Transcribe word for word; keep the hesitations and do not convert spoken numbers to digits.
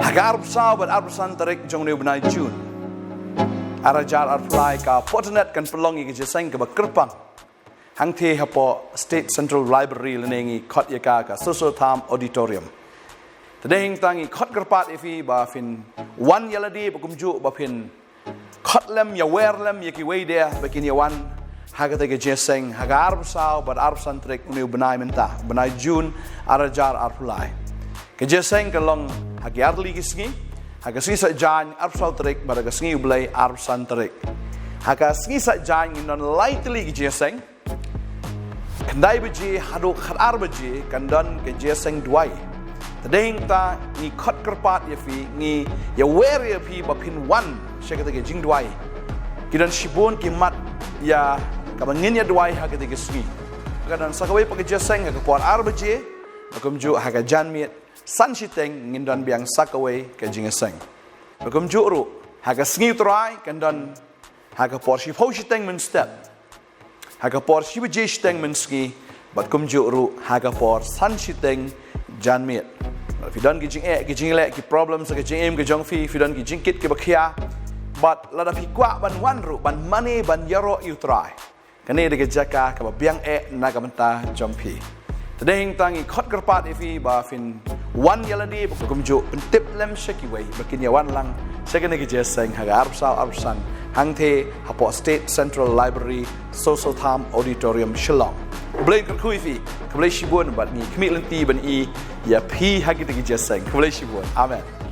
Ka arphew saw bad arphew san tarik jong une u bnai June, ar hajar arphew lai, ka Potternet kan pynlong ïa ka jingïaseng kaba kyrpang hangtei hapoh State Central Library lane ngi khot ïa ka ka Soso Tham Auditorium. Te dei hangta ngi khot kyrpad ïa phi ba phin wan ïa lade, ba kumjuh ba phin khot lem, ïa wer lem ïa kiwei de ba kin ïa wan ha katei ka jingïaseng ha ka arphew saw bad arphew san tarik une u bnai mynta, bnai June, ar hajar arphew lai. Ka jingïaseng kan long ha ki artylli ki sngi, ha ka sngi Saitjaiñ arphew saw tarik bad ha ka sngi U Blei arphew san tarik. Ha ka sngi Saitjaiñ ngin don lai tylli ki jingïaseng. Khyndai baje haduh khatar baje kan don ka jingïaseng duwai. Te dei hangta ngi khot kyrpad ïa phi, ngi ïa wer ïa phi ba phin wan sha katei ka jingduwai. Ki don shibun ki mat ïa kaba ngin ïa duwai ha katei ka sngi. Kan don sa kawei pat ka jingïaseng ha ka por ar baje, ba kumjuh ha ka janmiet san shiteng ngin don biang sa kawei ka jingïaseng. Ba kumjuh ruh ha ka sngi U Trai kan don ha ka por shiphew shiteng mynstep, ha ka por shi baje shiteng mynsngi, bad kumjuh ruh ha ka por san shiteng janmiet. Bad phi don ki jingeh, ki jingleh, ki problem sa ka jingim ka jong phi, phi don ki jingkit kiba khia, bad lada phi kwah ban wan ruh ban mane ban ïaroh ïa U Trai, kane dei ka jaka kaba biang eh na ka bynta jong phi. Te dei hangta ngi khot kyrpad ïa phi ba phin wan ïa lade, ba kumjuh pyntip lem sha kiwei ba kin ïa wan lang sha kane ka jingïaseng ha ka arphew saw arphew san hangtei hapoh State Central Library, Soso Tham Auditorium, Shillong. U Blei un kyrkhu ïa phi. Khublei shibun bad ngi khmih lynti ban ïohi ïa phi ha katei ka jingïaseng. Khublei shibun. Amen.